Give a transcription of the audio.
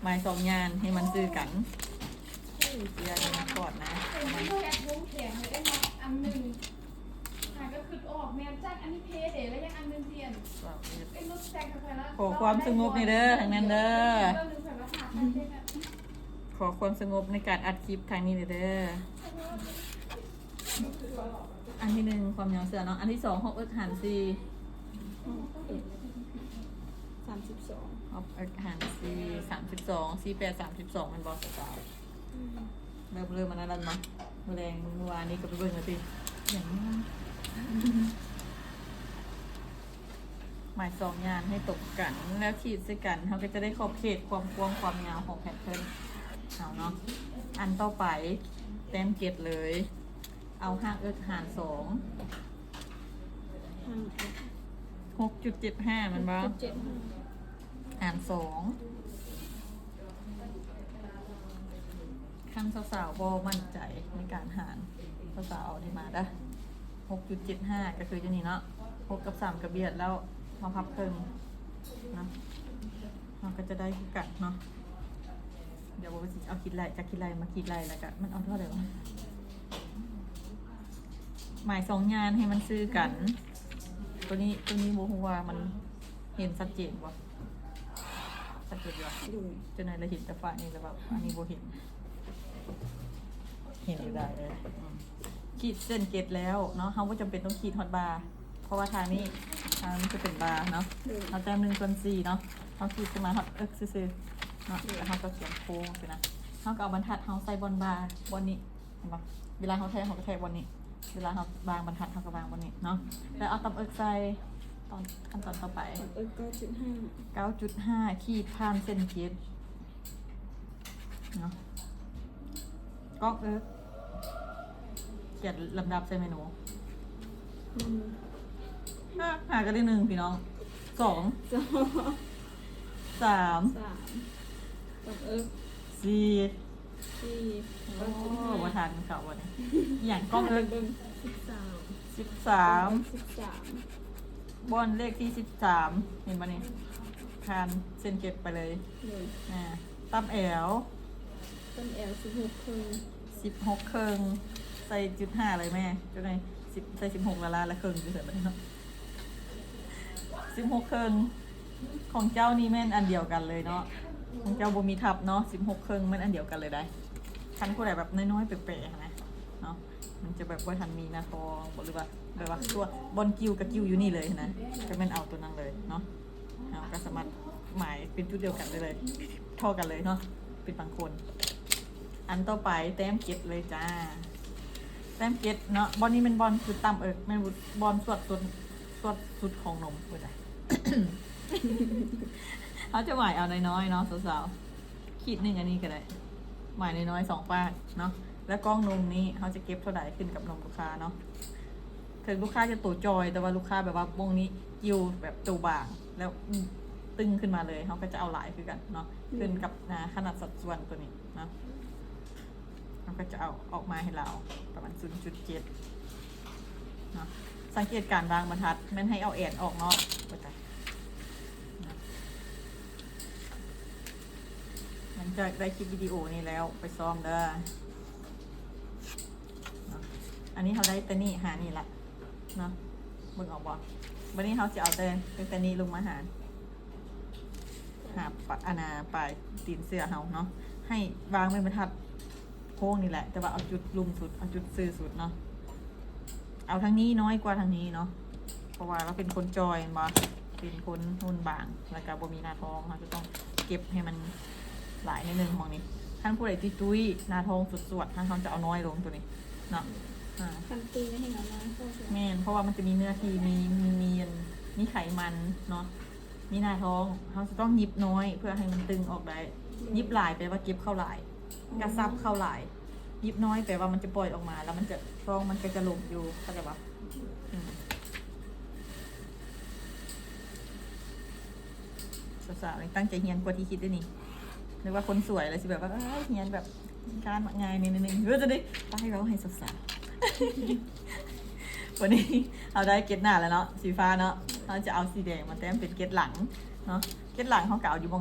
ໝາຍສອງຢ່າງໃຫ້ມັນຊື່ກັນ. ເອີ ເສຍນີ້ມັນກອດນະ ແຄບວົງແຂງເລີຍເນາະ ອັນໜຶ່ງຫາກໍຄິດອອກ ແມ່ນຈັກອັນນີ້ເພເດ ແລ້ວຍັງອັນໜຶ່ງທີ່ອັນເປັນລົດແຊກຂ້ອຍລະ. ຂໍຄວາມສະຫງົບແດ່ເດີ ທາງນັ້ນເດີ ຂໍຄວາມສະຫງົບໃນການອັດຄລິບທາງນີ້ແດ່ເດີ. ອັນທີໜຶ່ງ ຄວາມຍາວເສື້ອເນາະ, ອັນທີສອງ ຮອບເອິກຫານສີ່ ສາມສິບສອງ ຮອບເອິກຫານສີ່ ສາມສິບສອງ ສີ່ແປດ ສາມສິບສອງ ແມ່ນບໍ່ສາວ? ອືມ ເລີ່ມ ເລີ່ມອັນນັ້ນແລ້ວເນາະ ມື້ແລງ ມື້ວານນີ້ກໍໄປເບິ່ງແລ້ວຕິ ຫຍັງ ໝາຍສອງຢ່າງໃຫ້ຕົງກັນ ແລ້ວຂີດໃສ່ກັນ ເຮົາກໍຈະໄດ້ຂອບເຂດຄວາມກວ້າງຄວາມຍາວຂອງແພັດເທີນເຮົາເນາະ. ອັນຕໍ່ໄປ ແຕ້ມເກັດເລີຍ ເອົາຮາກເອິກຫານສອງ ຫາກເອິກ ຫົກຈຸດເຈັດຫ້າ ແມ່ນບໍ່? ຫົກຈຸດເຈັດຫ້າ ຫານສອງ. ຄັນສາວໆບໍ່ໝັ້ນໃຈໃນການຫານ ສາວໆເອົານີ້ມາເດີ ຫົກຈຸດເຈັດຫ້າ ກໍຄືຢູ່ນີ້ເນາະ ຫົກກັບສາມກະບຽດ ແລ້ວມາພັບເຄິ່ງເນາະ ເຮົາກໍຈະໄດ້ຄືກັນເນາະ. ດຽວວ່າຊິເອົາຂີດໄລ່ ຈາກຂີດໄລ່ມາຂີດໄລ່ ແລ້ວກໍມັນເອົາເທົ່າໃດວະ? ໝາຍສອງຢ່າງໃຫ້ມັນຊື່ກັນ. ໂຕນີ້ ໂຕນີ້ບໍ່ຮູ້ວ່າມັນເຫັນຊັດເຈນບໍ່? ສັງເກດຢູ່ວ່າ ເຈົ້ານາຍລະເຫັນແຕ່ຝາກນີ້ ລະແບບອັນນີ້ບໍ່ເຫັນ ເຫັນຢູ່ໄດ້ເລີຍ. ອືມ ຂີດເສັ້ນເກັດແລ້ວເນາະ ເຮົາບໍ່ຈຳເປັນຕ້ອງຂີດຮອດບ່າ ເພາະວ່າທາງນີ້ ທາງນີ້ຈະເປັນບ່າເນາະ. ເຮົາແຕ້ມໜຶ່ງສ່ວນສີ່ເນາະ ເຮົາຂີດຂຶ້ນມາຮອດເອິກຊື່ໆເນາະ ແລ້ວເຮົາກໍຂຽນໂຄ້ງຊີ້ນະ ເຮົາກໍເອົາບັນທັດເຮົາໃສ່ບ່ອນບ່າ ບ່ອນນີ້ ເຫັນບໍ່? ເວລາເຮົາແທກ ເຮົາກໍແທກບ່ອນນີ້ ເວລາເຮົາວາງບັນທັດ ເຮົາກໍວາງບ່ອນນີ້ເນາະ. ແລ້ວເອົາຕ່ຳເອິກໃສ່ ຕອນ ຂັ້ນຕອນຕໍ່ໄປ ຕ່ຳເອິກເກົ້າຈຸດຫ້າ ເກົ້າຈຸດຫ້າ ຂີດຜ່ານເສັ້ນເກັດເນາະ. ກ້ອງເອິກ ຂຽນລຳດັບໃສ່ເມນູ ໜຶ່ງ ຫາ ຫາກໍໄດ້ໜຶ່ງ ພີ່ນ້ອງ ສອງ ສອງ ສາມ ສາມ ຕ່ຳເອິກ ສີ່ ສີ່ ໂອ້ ບໍ່ທັນເຂົາບັດນີ້. ອີ່ຫຍັງ? ກ້ອງເອິກ ສິບສາມ ສິບສາມ ສິບສາມ ບ່ອນເລກທີສິບສາມ ເຫັນບໍ່ນີ້? ຜ່ານເສັ້ນເກັດໄປເລີຍ. ອ່າ ຕ່ຳແອວ ຕ່ຳແອວ ສິບຫົກເຄິ່ງ ສິບຫົກເຄິ່ງ ໃສ່ຈຸດຫ້າເລີຍແມ່ ເຈົ້ານາຍ ສິບ ໃສ່ສິບຫົກລະລາ ລະເຄິ່ງຢູ່ໃສບັດນີ້ເນາະ? ສິບຫົກເຄິ່ງ ຂອງເຈົ້ານີ້ແມ່ນອັນດຽວກັນເລີຍເນາະ ຂອງເຈົ້າບໍ່ມີທັບເນາະ ສິບຫົກເຄິ່ງ ແມ່ນອັນດຽວກັນເລີຍໄດ໋. ຄັນຜູ້ໃດແບບນ້ອຍໆແປະໆຫັ້ນນະເນາະ ມັນຈະແບບບໍ່ທັນມີໜ້າທ້ອງບໍ ຫຼືວ່າແບບວ່າຕົວບ່ອນກິ່ວກະກິ່ວຢູ່ນີ້ເລີຍຫັ້ນນະ ກໍແມ່ນເອົາຕົວນັ້ນເລີຍເນາະ. ເຮົາກໍສາມາດໝາຍເປັນຈຸດດຽວກັນໄດ້ເລີຍ ທໍ່ກັນເລີຍເນາະ ເປັນບາງຄົນ. ອັນຕໍ່ໄປແຕ້ມເຈັດເລີຍຈ້າ ແຕ້ມເຈັດເນາະ ບ່ອນນີ້ແມ່ນບ່ອນຈຸດຕ່ຳເອິກ ແມ່ນບ່ອນສ່ວນສຸດ ສ່ວນສຸດຂອງນົມ ໂອ້ຍຕາຍ. ເຮົາຈະໝາຍເອົານ້ອຍໆເນາະສາວໆ ຂີດໜຶ່ງອັນນີ້ກໍໄດ້ ໝາຍນ້ອຍໆສອງປາກເນາະ. ແລ້ວກ້ອງນົມນີ້ເຮົາຈະເກັບເທົ່າໃດຂຶ້ນກັບນົມລູກຄ້າເນາະ. ເຖິງລູກຄ້າຈະໂຕຈ່ອຍ ແຕ່ວ່າລູກຄ້າແບບວ່າບ່ອນນີ້ກິ້ວແບບໂຕບາງ ແລ້ວ ອືມ ຕຶງຂຶ້ນມາເລີຍ ເຮົາກໍຈະເອົາຫຼາຍຄືກັນເນາະ ຂຶ້ນກັບ ອ່າ ຂະໜາດສັດສ່ວນໂຕນີ້ເນາະ. ເຮົາກໍຈະເອົາອອກມາໃຫ້ລາວປະມານສູນຈຸດເຈັດເນາະ. ສັງເກດການວາງບັນທັດ ແມ່ນໃຫ້ເອົາແອນອອກເນາະ. ໂອ້ຍຕາຍ ເນາະ ຫຼັງຈາກໄດ້ຄລິບວິດີໂອນີ້ແລ້ວ ໄປຊ້ອມເດີເນາະ. ອັນນີ້ເຮົາໄດ້ແຕ່ນີ້ຫານີ້ລະເນາະ ເບິ່ງອອກບໍ່? ບັດນີ້ເຮົາຊິເອົາແຕ່ ຕັ້ງແຕ່ນີ້ລົງມາຫາ ຫາປະ ອັນນ່າ ປາຍຕີນເສື້ອເຮົາເນາະ ໃຫ້ວາງແມ່ນບັນທັດໂຄ້ງນີ້ແຫຼະ ແຕ່ວ່າເອົາຈຸດລຸ່ມສຸດ ເອົາຈຸດຊື່ສຸດເນາະ. ເອົາທາງນີ້ນ້ອຍກວ່າທາງນີ້ເນາະ ເພາະວ່າລາວເປັນຄົນຈ່ອຍແມ່ນບໍ່ ເປັນຄົນຮຸ່ນບາງ ແລ້ວກໍບໍ່ມີໜ້າທ້ອງ ເຮົາຈະຕ້ອງເກັບໃຫ້ມັນຫຼາຍໜ້ອຍໜຶ່ງໝ່ອງນີ້. ຄັນຜູ້ໃດຕຸ້ຍໆ ໜ້າທ້ອງສວດໆ ທາງເຮົາຈະເອົານ້ອຍລົງໂຕນີ້ເນາະ. ອ່າ ຄັນຕຸ້ຍແຮງເອົານ້ອຍ ແມ່ນ ເພາະວ່າມັນຈະມີເນື້ອທີ່ ມີ ມີ ມີອັນ ມີໄຂມັນເນາະ ມີໜ້າທ້ອງ ເຮົາຈະຕ້ອງຫຍິບນ້ອຍເພື່ອໃຫ້ມັນຕຶງອອກໄດ້. ອືມ ຫຍິບຫຼາຍແປວ່າເກັບເຂົ້າຫຼາຍ ກະຊັບເຂົ້າຫຼາຍ. ຫຍິບນ້ອຍແປວ່າມັນຈະປ່ອຍອອກມາ ແລ້ວມັນຈະ ທ້ອງມັນກໍຈະລົງຢູ່ ເຂົ້າໃຈບໍ່? ອືມ ສາວໆນີ້ຕັ້ງໃຈຮຽນກວ່າທີ່ຄິດເດ້ນີ້. ນຶກວ່າຄົນສວຍແລ້ວຊິແບບວ່າ ເອີຍ ຮຽນແບບ ຂີ້ຄ້ານມັກງ່າຍແດ່ໜ້ອຍໜຶ່ງ ເອີ ຈະໄດ້ ຕາຍ ເວົ້າໃຫ້ສາວໆ. ວັນນີ້ເຮົາໄດ້ເກັດໜ້າແລ້ວເນາະ ສີຟ້າເນາະ ເຮົາຈະເອົາສີແດງມາແຕ້ມເປັນເກັດຫຼັງເນາະ. ເກັດຫຼັງເຮົາກໍເອົາຢູ່ໝ່